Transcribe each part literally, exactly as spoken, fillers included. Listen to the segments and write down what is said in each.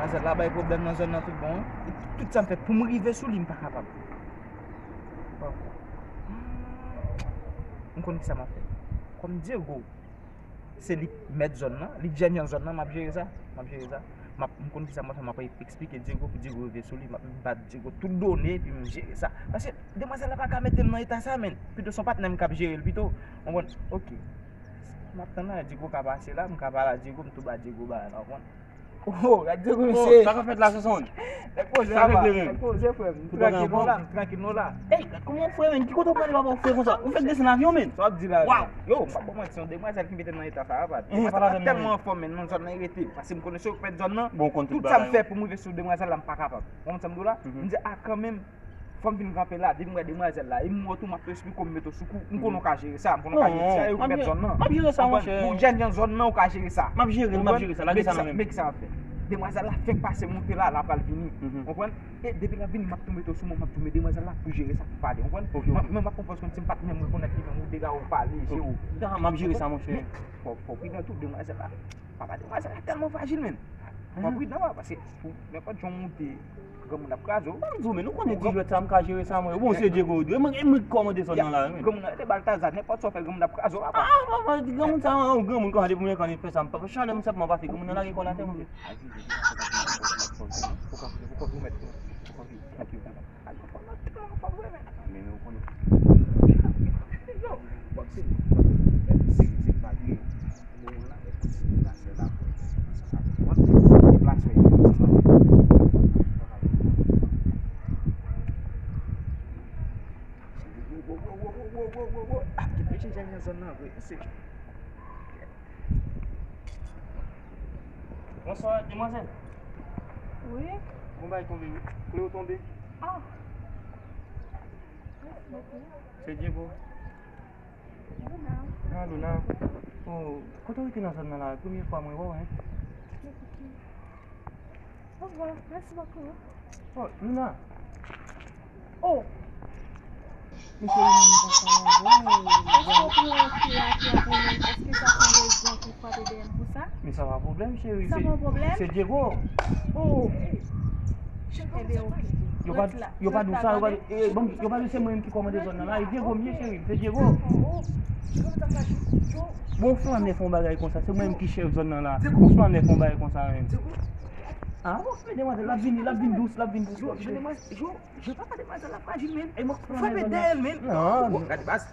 Demwazèl la bay pwoblèm nan zòn nan tout bon wi. E tout sa m fè pou m rive sou li, m pa kapab. M konn ki sa m ap fè. Kòm Diego se li mèt zòn nan, li djènyan zòn nan, m ap jere sa. M ap jere sa. M ap, m konn ki sa m ap fè, m ap eksplike Diego pou Diego rive sou li, m ap bat Diego tout done, epi m jere sa. Paske demwazèl la pa ka mete m nan eta sa, menn. Pito se yon patnè m k ap jere l pito. Ou konprann? Ok. M ap tann la, Diego ka pase la, m ka pale a Diego, m tou ba Diego bagay la, ou konprann? Oh, gad Diego, mesye. Sa k ap fèt la, Sonson? Nèg poze, apa? Nèg poze, frè m. Trankil nou la, m trankil nou la. Ey, kòman w fè, menn? Ki kote w prale papa w fè konsa? Ou fèk desann avyon, menn? Sa w ap di la? Waw! Yo, m pa ba w manti, yon demwazèl ki mete m nan eta sa, apa. Demwazèl la tèlman anfòm, menn, nan zòn nan, li rete. Paske m konnen se yo k mèt zòn nan. Tout sa m fè pou m rive sou demwazèl la, m pa kapab. Ou konprann sa m di w la? M di, a, kanmenm, fò m vin kanpe la, depi m wè demwazèl la, e m wè tou m ap tou esplike w, m mete w sou kou, m konnen w ka jere sa, m konnen w ka jere sa, e ou k mèt zòn nan. M ap jere sa, monchè. Ou djènyan zòn nan, ou ka jere sa. M ap jere l, m ap jere sa, lage sa nan men m. Men ki sa m ap fè. Demwazèl la fèk pase monte la, l ap pral vini. Ou konprann? E depi l ap vini, m ap tou mete w sou mwen, m ap tou mete demwazèl la pou jere sa, pou pale. Ou konprann? Mwen, mwen, m ap konprann si m pa t menm rekonèt li menm, ou dega ou pale, je ou. Mwen ap jere sa, monchè. Men, fò, fò w pridan tou, demwazèl la. Papa, demwazèl la tèlman frajil, menn. Fò w pridan, paske pou nenpòt jan w moute, granmoun ap kraze w. Ban m di w, men nou konnen ti jwèt sa, m ka jere sa, mwen. Bon, se Diego, e mwen, e mwen k kòmande zòn nan la, men. Granmoun nan rete Baltazar, nenpòt sa w fè, granmoun ap kraze w, papa. Ah, papa, granmoun sa, granmoun kan rete pou mwen, kan li fè sa, m pa, chalè m sèlman pa fè, granmoun nan lage kò l atè, mwen. Yo, bon, se, se, se, se, se, Bonswa, demwazèl. Wi. Bon bagay tonbe, wi. Kote w tonbe? Ah. Mèsi bokou. Se Diego. Luna. Ah, Luna. Oh, kote w rete nan zòn nan la? Premye fwa mwen wè w, hein. Mèsi. Au revoir. Merci beaucoup. Oh, Luna. Oh. Men cheri, m pa sa la, bon. Èske w pran kle a, kle a pou mwen? Èske sa se rezon ki frape dèyè m pou sa? Men sa pa pwoblèm, cheri. Sa pa yon pwoblèm? Se Diego. Oh. Ebyen, ok. Yo pa, yo pa di w sa, yo pa di, eh, bon, yo pa di se mwen menm ki kòmande zòn nan la. E Diego m ye, cheri, se Diego. Bon, flanè fè yon bagay konsa, se mwen menm ki chèf zòn nan la. Bon, flanè fè yon bagay konsa menm. Ah, bon, men demwazèl, l ap vini, l ap vin dous, l ap vin dous. Yo, men demwazèl, yo, yo, papa, demwazèl la frajil, men. E mwen frape dèyè l, men. Non. Bon, gade baz.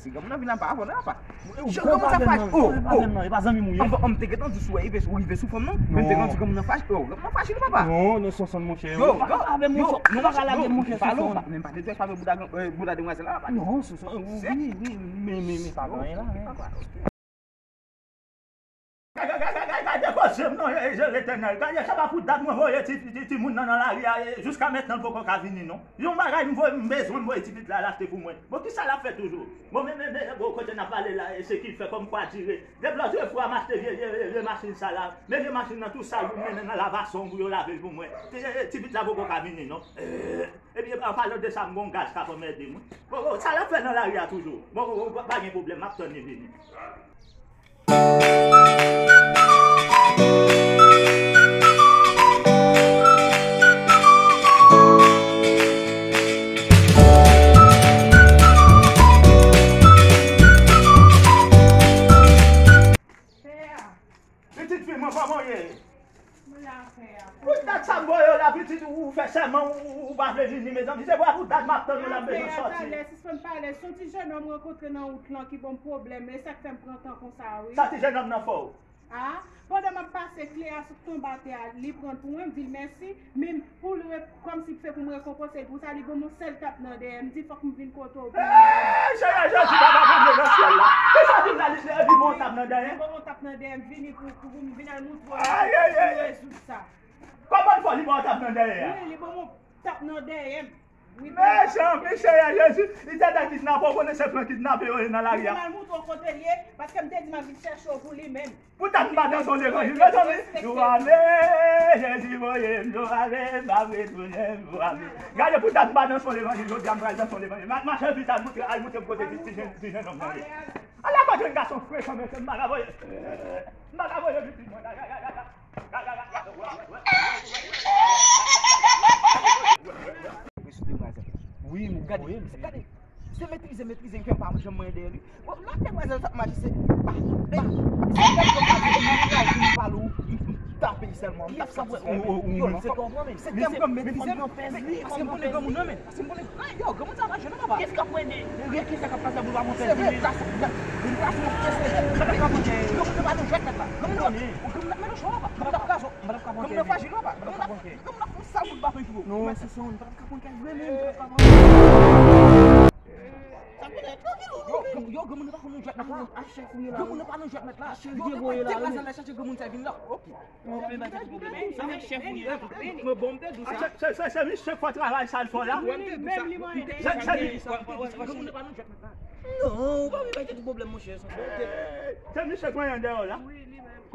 Si granmoun nan vin anba avè w la, papa. Yo, granmoun sa frajil. Oh, oh. E pa zanmi m ou ye. Anvan, m te gentan di sou, rive, rive sou fanm nan. Men m te gentan di granmoun nan frajil. Oh, granmoun nan frajil, papa. Non, non, Sonson, monchè. Yo, yo, yo, non, pa lage m, monchè, Sonson. Men m pa te dwe frape bouda, eh, bouda demwazèl la, papa. Non, Sonson, wi, wi, wi, men, men, men, pa gen anyen la, men. Gade, gade, gade, gade koze m non, e, e, Letènèl. Gade, sa pa pou dat mwen voye ti, ti, timoun nan nan lari a, e, jiska mentnan l poko ka vini non. Yon bagay m voye, m bezwen m voye ti pitit la l achte pou mwen. Bon, kisa l ap fè toujou? Bon, men, men, men, bon, kote n ap pale la, e, se ki fè kòm kwa dire. Deblòje fwa m achte vye, vye, vye, vye machin sa la. Men vye machin nan tou sal pou m mennen nan lavasyon pou yo lave l pou mwen. E, e, ti pitit la poko ka vini non. E, epi, an palan de sa, m gon gaz k ap anmède mwen. Bon, bon, sa l ap fè nan lari a toujou? Bon, bon, bon, pa gen pwoblèm, m ap tann li vini. Pitit fi mwen, kòman w ye? Mwen la, frè a. Pou dat sa m voye w la, pitit, ou, ou fè sèman, ou, ou, ou pa vle vini, mezanmi. Se vre, pou dat m ap tann ou la, m bezwen sòti. Talè, sispann pale. Se yon ti jennonm m rankontre nan wout lan ki ban m pwoblèm. E sa k fè m pran tan konsa, wi. Sa ti jennonm nan fè w? Ah, pandan m ap pase kle a sou tonbe atè a, li pran l pou mwen, m di l mèsi. Men pou l re-, kòmsi se pou m rekonpanse l pou sa, li ban m yon sèl tap nan dèyè. M di, "Fòk m vin kote w pou m." Eh, Seyè Jezi, Papa Bondye nan syèl la. Kisa w di m la, li, li ban w yon tap nan dèyè? Li ban m yon tap nan dèyè, m vini pou, pou, pou m vin al montre w pou rezoud sa. Kòman l fè w, li ba w tap nan dèyè a? Wi, li ban m yon tap nan dèyè m. Wi, mechan, men Seyè Jezi, li te ta kidnape w, konnen se pran kidnape yo ye nan lari a. M al montre w kote l ye, paske m te di m ap vin chèche w pou li menm. Poutan m pa danse yon levanjil, mezanmi. Yo ale, Jezi voye m, yo ale, m pa retounen, yo ale. Gade, poutan m pa danse yon levanjil, jodi a m pral danse yon levanjil. M ap mache vit, al montre, al montre m kote ti, ti jennonm nan ye. Ala kote yon gason frekan, mesye, m pa ka voye. M pa ka voye pitit mwen. Gade, gade, gade, gade. Gade, gade, gade, gade. Gade, gade. Se metrize, metrize, m fè pa janm mwen dèyè li. Bon, lòt demwazèl t ap mache, se pa, pa. Se lè m pale ou, m tape li sèlman. M tap santi sa. Yo, non, se kòb mwen, men. Se kèm kòm metrize. Paske m konnen granmoun nan, men. Paske m konnen, ah, yo, granmoun sa pa jwenn, papa. Kèk sa k ap pase pou l pa pran pèz li? Se vre, plas, plas, plas, plas, granmoun nan pa nan jwèt, papa. Granmoun nan, granmoun nan, men non, papa. Granmoun nan frajil, papa. Granmoun nan, granmoun nan fè sa, bout baton ki bo. Non, se sa, m pa t ap ka pran kèk jwe, men m pa t ap ka pran. Yo, granmoun nan pa konn jwèt mèt la. Granmoun nan pa nan jwèt mèt la. Yo, deplase la, chache granmoun sa vin la. Ok. Sa fè chèf ou ye. Mwen bon, m te di sa. Se, se, se misye k fè travay sa l fè la. Se, se li. Granmoun nan pa nan jwèt mèt la. Non, ou pa vin bay tèt ou pwoblèm, monchè. Se misye k manyen dèyè w la.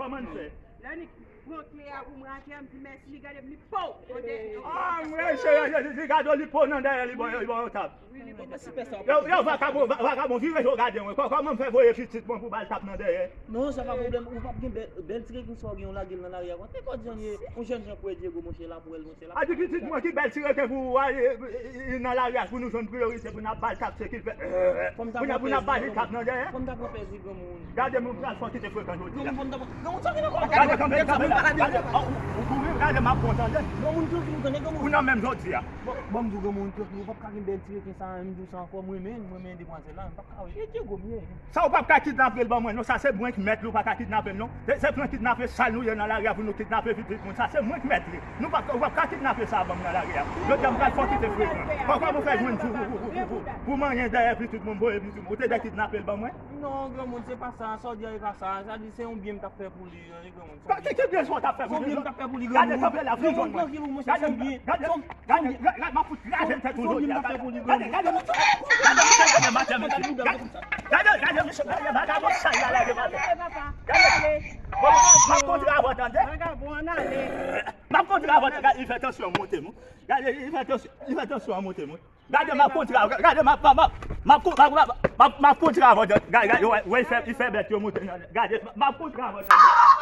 Kòman l fè? Lè Nik pran kle a pou m rantre, m di mèsi, li gade m, li po nan dèyè. Ah, mwen, se li gade w, li po nan dèyè, li ba w, li ba w yon tap. Wi, li ba m yon tap. Yo, yo, vakabon, va- vakabon, vire je w gade mwen. Kò- Kòman m fè voye pitit mwen pou ba l tap nan dèyè? Non, sa pa pwoblèm. Ou p ap gen bèl, bèl ti rekin sa w gen, w lage l nan lari a. Te kòd jan ye, yon jèn jan kwè Diego, monchè, la pou èl, monchè, la. A di pitit mwen ki bèl ti reken pou w ale, e, e, e, nan lari a, pou nou jwenn priyorite, pou n ap ba l tap, se ki l fè, e, pou n ap, pou n ap ba li tap nan dèyè. Fò m ta pran pèz li, granmoun. Gade, mwen pral fò kite frekan jodi a. Granmoun, fò m ta pran. Granmoun, sa gen ankò? Gade, kanpe, kanpe la. Gade, ou, ou kouri, gade, m ap pran tande. Granmoun, tranquille, ou konnen granmoun. Ou nan menm jodi a. Bon, ban m di w, granmoun, tranquille, ou p ap ka gen bèl ti reken sa, m di w sa ankò, m renmen, m renmen demwazèl la, m p ap ka wè. E Diego m ye. Sa ou p ap ka kidnape l ban mwen, non, sa se mwen k mèt li, ou pa ka kidnape m, non. Se, se pran kidnape sal nou ye nan lari a pou nou kidnape pitit moun, sa se mwen k mèt li. Nou p ap, ou p ap ka kidnape sa ban m nan lari a. Jodi a m pral fò kite frekan. Kò- Kòman w fè jwenn pou, pou, pou manyen dèyè pitit moun, voye pitit moun, ou te dwe kidnape l ban mwen? Non, granmoun, se pa sa. Sa w di a, e pa sa. Sa di, se yon byen m t ap fè pou li, granmoun. Ki, ki byen sa w t ap fè pou li? Se yon byen m t ap fè pou li, granmoun. Gade, kanpe la, vin jwenn mwen. Gade, gade, gade, gade, m ap fout kraze tèt ou jodi a. Gade, gade, gade, misye, gade, gade, misye, gade, gade, misye, gade, vagabon sal la, lage maten. Gade, m ap kontre avè w, tande? M ap kontre avè w, gade, li fè tansyon an monte, mwen. Gade, li fè tansyon, li fè tansyon an monte, mwen. Gade, m ap kontre avè w, gade, m ap, m ap, m ap, m ap, m ap, m ap, m ap kontre avè w, gade, gade, wè, wè, li fè, li fè bèt yo monte, gade, m ap kontre avè w.